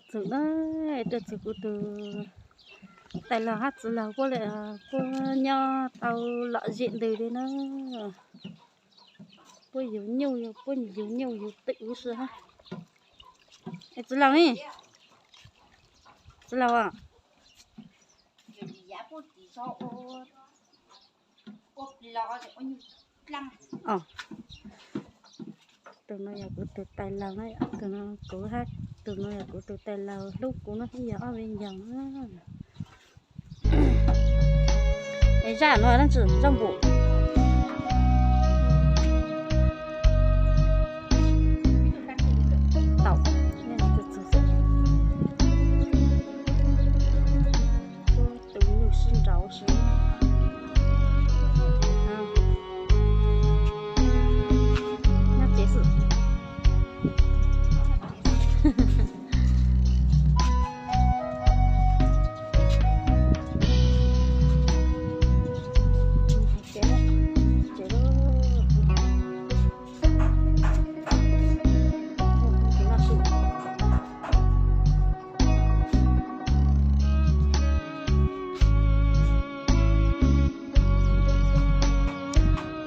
Txug na, rau txug kuv tus tais laug hab txiv laug puab le, puab nyob tau lom zem ntws li na. Puab yug nyuj, puab yug nyuj yug twm huv si hab. Es txiv laug ne, txiv laug, tus no yog kuv tus tais laug na, tus no kuv hab, tus no yog kuv tus tais laug hlub kuv no, ib yog ob viv ncaus na. Es zaj no dab tsi zoo npaum tau, tus nyuj sib nraud si. Nyob tsev xwb.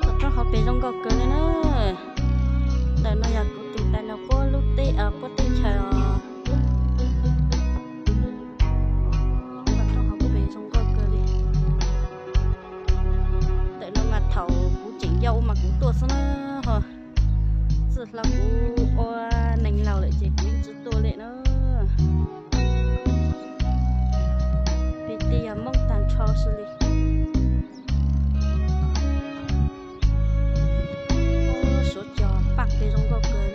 Tom roob hauv pes zoo nkauj kawg li na. Ntawm no yog kuv tus tais laug puab lub teb, puab teb chaws os. Tom roob hauv pes zoo nkauj kawg li. Ntawm no mas thaum kuv tseem yau mas kuv tuaj xwb na ho. Txij hlo kuv ua neeg laug lawm ces kuv tsis tuaj li na. Pem tij yog Moob tag nrho xwb li. Suav cov paaj pes zoo nkauj kawg,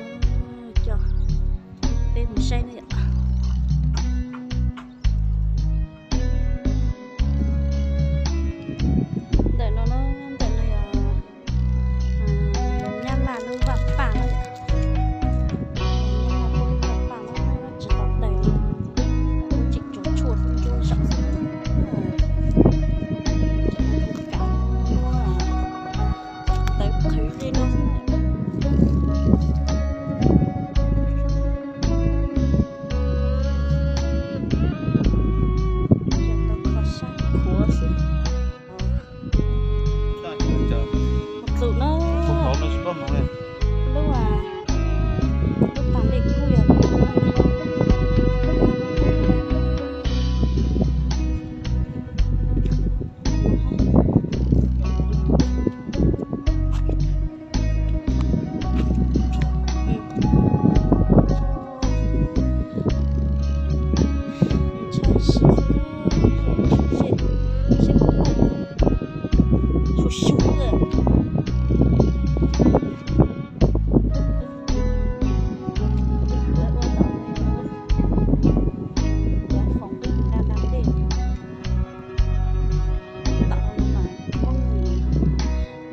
coj peb mus saib na yom. Ntawm no, ntawm no yog Nyab Laj lub vaj paj na. Nyab Laj lub vaj paj na, tsis tau daws li, tseem tsuas tshuaj xwb, ntsuab zaum xwb. Tawv qhwv li no xwb. Kho sab khuav xwb. Mus txug na, lub, lub pas dej kub yog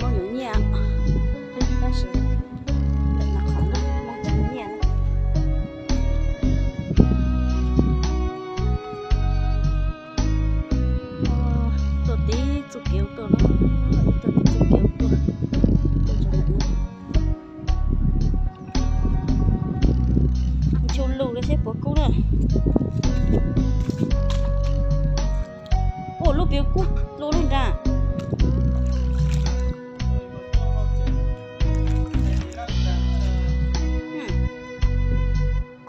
Mob yuav nyiaj, tab sis ntawm no qhov Mob tsis nyiaj. Tuaj tib txuj kev tuaj no, tuaj tib txuj kev tuaj, tuaj rau ntawm no. Nchu lug rau seb puas kub na. Ua lub piv kub dlua lub nra.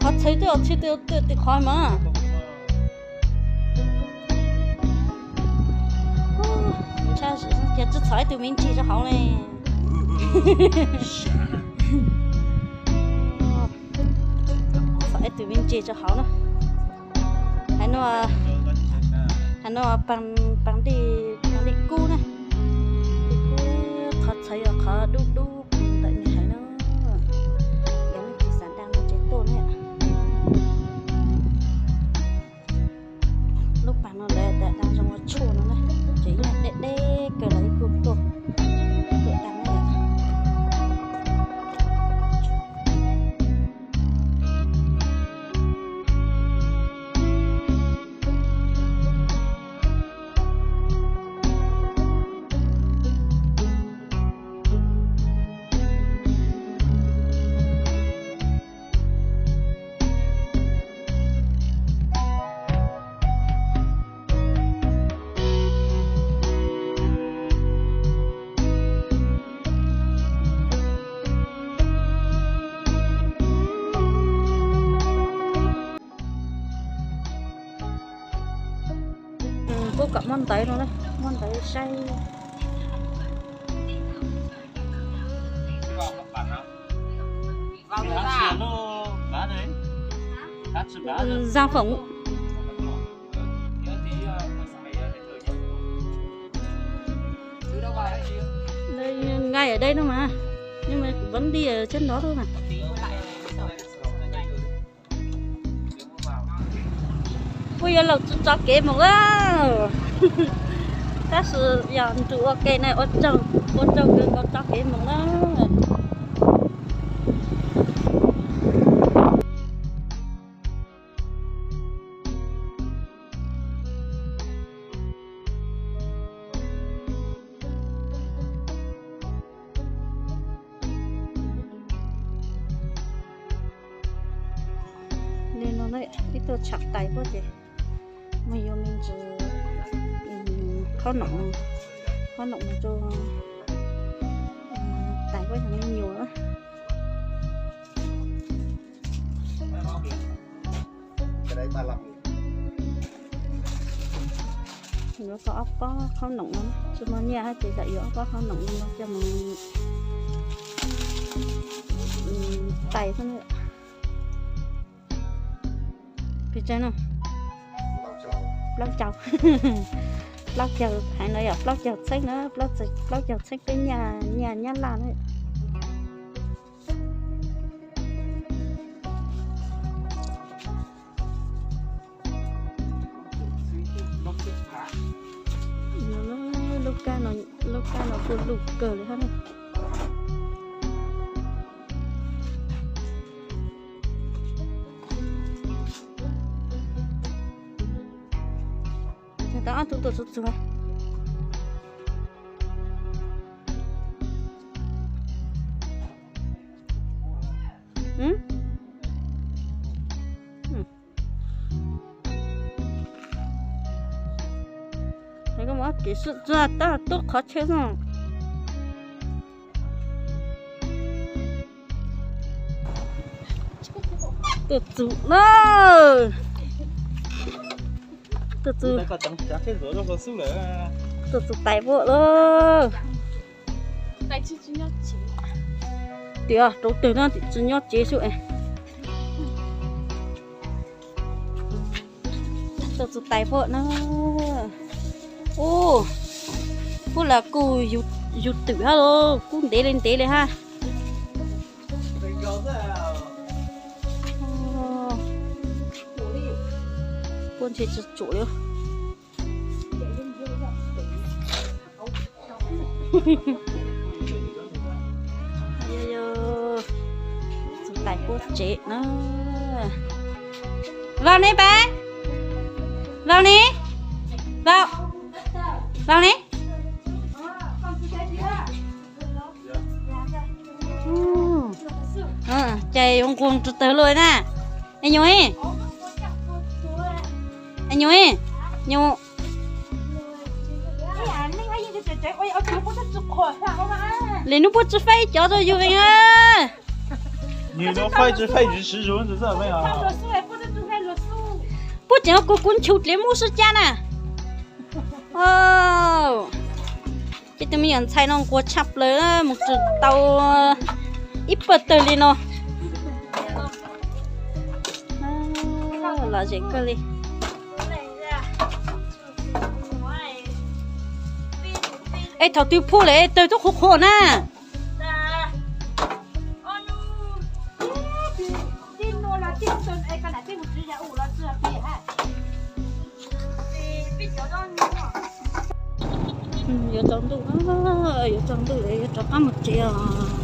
Qhov txhawv twb txhij twb tim qhov mas. Ntshai ces tsis txhom ib tug me ntsis rau hauv ne. Txhom ib tug me ntsis rau hauv na. Hais no, hais no pas dej, pas dej kub na. Dej kub, qhov txhawv yog qhov dub dub ntawm ne hais no. Yog leej twg xav da no ces tuaj na. Lub pas no lawv da zoo ua tshuaj no na, ces yog deb deb kawg los ib kuj tuaj, tuaj da na. Kuj kom muaj ntawv no, muaj ntawv saib. Văn phòng. Đây, ngay ở đây thôi mà. Nhưng mà vẫn đi ở trên đó thôi mà. Kuj yuav los txog txoj kev mus lawm. Tab sis yog nrug ua ke na, ua tsaug, ua tsaug kawg nkaus txoj kev mus lawm. Li no ib tug tsham tais puab ces mus yuav me ntsis khaub noom, khaub noom mus rau tais puab yog me nyuam. Yuav tau ob pob khaub noom no, tsis muaj nyiaj ces tawm yuav ob pob khaub noom no coj mus tais xwb. Pes tsawg no? Plaub caug. Plaub caug, hais no yog plaub caug txheeb na, plaub caug txheeb peb nyiaj, nyiaj Nyab Laj na. Lub kab no, lub kab no kuj luj kawg li hab. Tau ob tug tuaj txug txug. Koj mus ob kev sib txuag tab tub qhov chaw no. Tuaj txug na. Tuaj txug, tuaj txug tais puab lawm. Tias rau twg no tsis nyob tsev xwb. Tuaj txug tais puab na. Ub, puab lam kuj yug twm hab los, kuj ntev li ntev li hab. Puab ntshe tsis tsum li. Txug tais puab tsev na. Vào đi bé. Vào đi. Vào. Vào đi. Ces yuav nquag rau tawg lawm na. Es nyuam, es nyuam, nyuam. Li hnub puab tsis faib cov rau yug vees a. Puab tseem kuv kuv nchu dliv mub sib cab na. Ces tus me nyuam ntxhais no nquag tshaj plaws, mus tsis tau ib pawg tawg li no. Lom zem kawg li. Es thaum twg phuj lawm tawg tuaj qhuav qhuav na. Yuav tsaus ntuj, yuav tsaus ntuj lawm, yuav rov qab mus tsev os.